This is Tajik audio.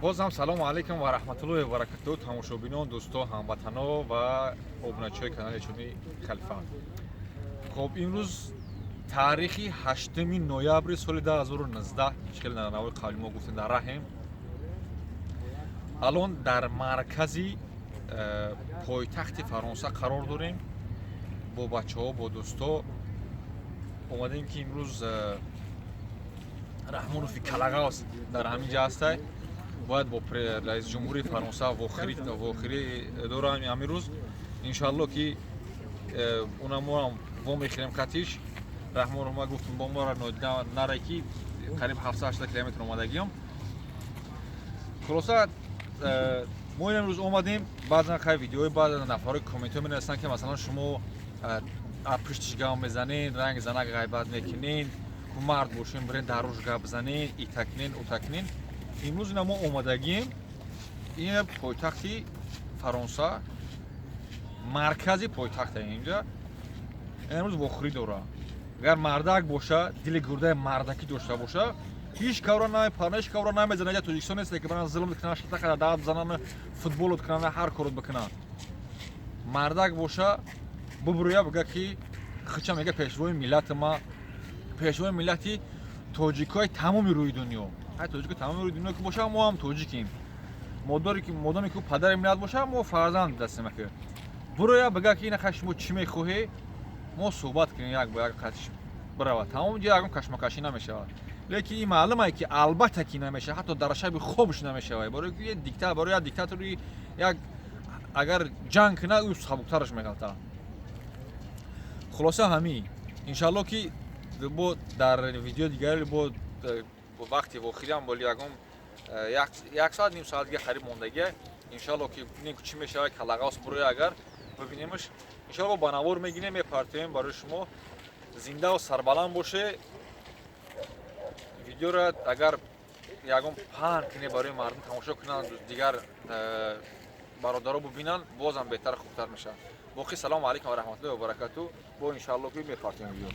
Боз ҳам салому алайкум ва раҳматуллоҳи ва баракатуҳ, тамошобинон, дӯсто, ҳамватано ва обуначиҳои канали чуни Халифа. Хоб, имрӯз таърихи 8 ноябри соли 2019, хеле навои қабли мо гуфтем, дар раҳем. Алон дар маркази пойтахти Фаронса қарор дорем. Бо бачаҳо, бо дӯсто омадем, ки имрӯз Раҳмонови Калагавс дар ҳамин ҷа ҳастай. Бояд бо раиси ҷумҳури Фаронса вохӯрӣ дорам ҳамин рӯз. Иншоалло, ки унамоам вомехӯрем қатиш. Раҳмонов, ма гуфтам, бо мора наре, ки қариб 780 километр омадагиам. Хулоса, мо имрӯз омадем. Баъзан хай видеои баъзан нафарҳои комментҳо менависанд, ки масалан шумо аз пуштиш гап мезанед, ранги занак ғайбат мекунед, ку мард бошем, бирен дар рӯш гап занед, итакнен, утакнен. Имрӯз ина мо омадагием, ин пойтахти Фаронса, маркази пойтахта. Инҷа имрӯз вохӯрӣ дора. Агар мардак боша, дили гурдаи мардакӣ дошта боша, ҳеҷ кавра намепарна, ҳеҷ кавра намезана. Ҷа Тоҷикистон нест, ки баран зулм кунанд, шатақа дад бизананд, футболот кунанд, ҳар корот бикунанд. Мардак боша, бубурӯя, бига, ки хича мега пешвои миллати ма, пешвои миллати тоҷикҳои тамоми рӯи дунё. Ҳай, тоҷики тамоми рӯи дунё ки боша, мо ҳам тоҷикем. Модоре ки, модоме ки ӯ падари миллат боша, мо фарзанд дастем. Ки буроя, бига, ки ина шумо чӣ мехоҳе, мо суҳбат кунем, як бо як қатиш бирава, тамом. Ҷо ягон кашмакашӣ намешавад. Лекин ин маълумае, ки албатта ки намешавад, ҳатто дар шаби хобш намешавад. Барои ки дикта барои як диктатори як агар ҷанг кунад, ӯ сабуктараш меғалтад. Хулоса, ҳамин. Иншалло, ки бо дар видеои дигари бо вақти вохӯриам боли ягон як соат, ним соат дига қариб мондагия. Иншалло, ки бинем, чӣ мешавад. Калағавс буроя, агар бибинемш, иншалло, ба навор мегирем, мепартоем барои шумо. Зиндаву сарбаланд боше. Видеоро агар ягон паҳн кунед, барои мардум тамошо кунанд, дигар бародаро бубинанд, бозам беҳтар, хубтар мешавад. Боқӣ, салому алайкум ва раҳматуллоҳи ва баракату. Бо иншалло, ки мепартоем видео.